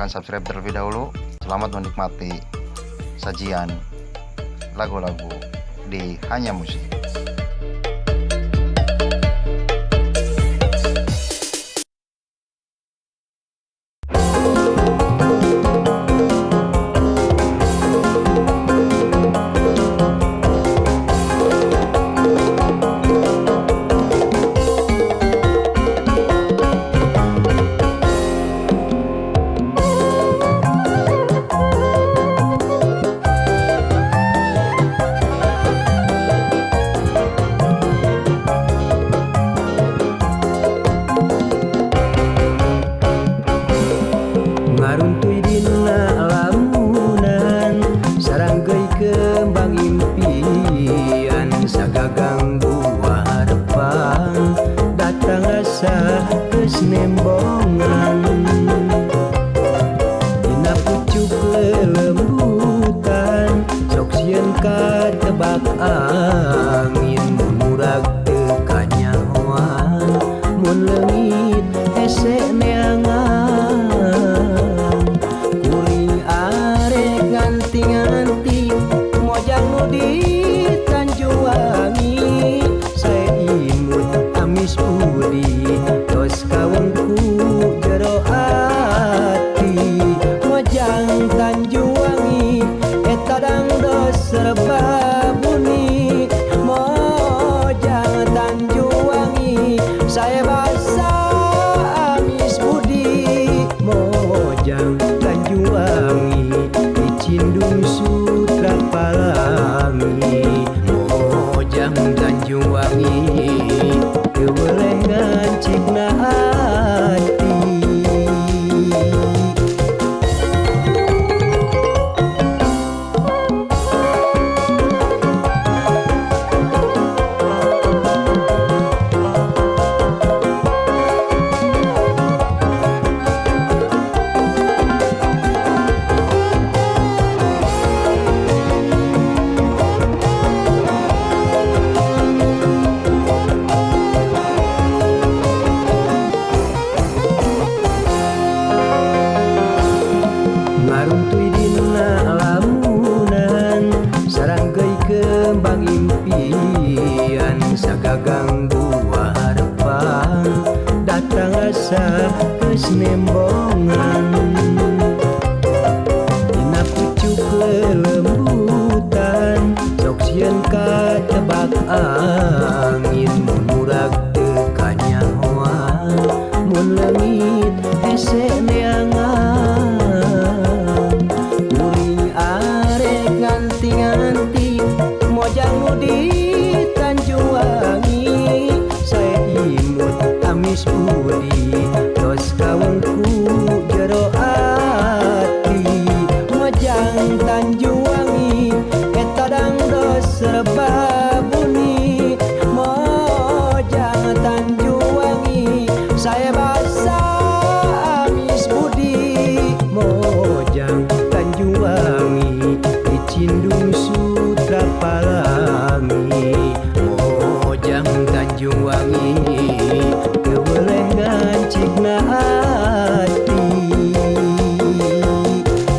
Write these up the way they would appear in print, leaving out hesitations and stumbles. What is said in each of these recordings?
Silahkan subscribe terlebih dahulu. Selamat menikmati sajian lagu-lagu di Hanya Musik. Ngaruntuy dina lamunan, saranggeuy kembang impian, sagagang buah harapan datang rasa geus nembongan. Dina pucuk lelembutan sok sieun katebak angin, mun murag teu kanyahoan, mun leungit hese neangan. Kuring arek nganti-nganti mojang nu di Tanjungwangi, sae imut amis budi tos kawengku jero ati. Mojang Tanjungwangi eta dangdos serba buni, Mojang Tanjungwangi sae basa amis budi, Mojang Tanjungwangi dicindung sutra palangi, Mojang Tanjungwangi teu weleh ngancikna ati. Ngaruntuy dina lamunan, saranggeuy kembang impian, sagagang buah harapan datang rasa geus nembongan. Dina pucuk lelembutan sok sieun katebak angin, mun murag teu kanyahoan, mun leungit hese neangan. Kuring arek nganti-nganti mojang nu di Tanjungwangi, sae imut amis budi tos kawengku jero ati. Mojang Tanjungwangi eta dangdos serba buni, Mojang Tanjungwangi sae basa amis budi, Mojang Tanjungwangi dicindung sutra palangi, Mojang Tanjungwangi teu weleh ngancikna ati.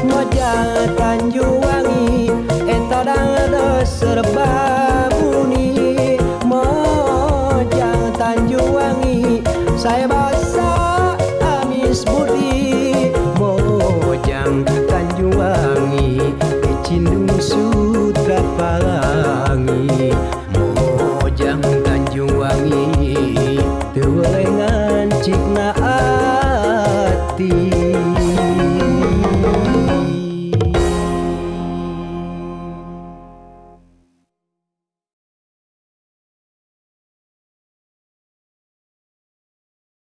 Mojang Tanjungwangi eta dangdos serba buni, Mojang Tanjungwangi sae basa amis budi, Mojang Tanjungwangi dicindung sutra palangi, Mojang Tanjungwangi teu weleh ngancikna ati.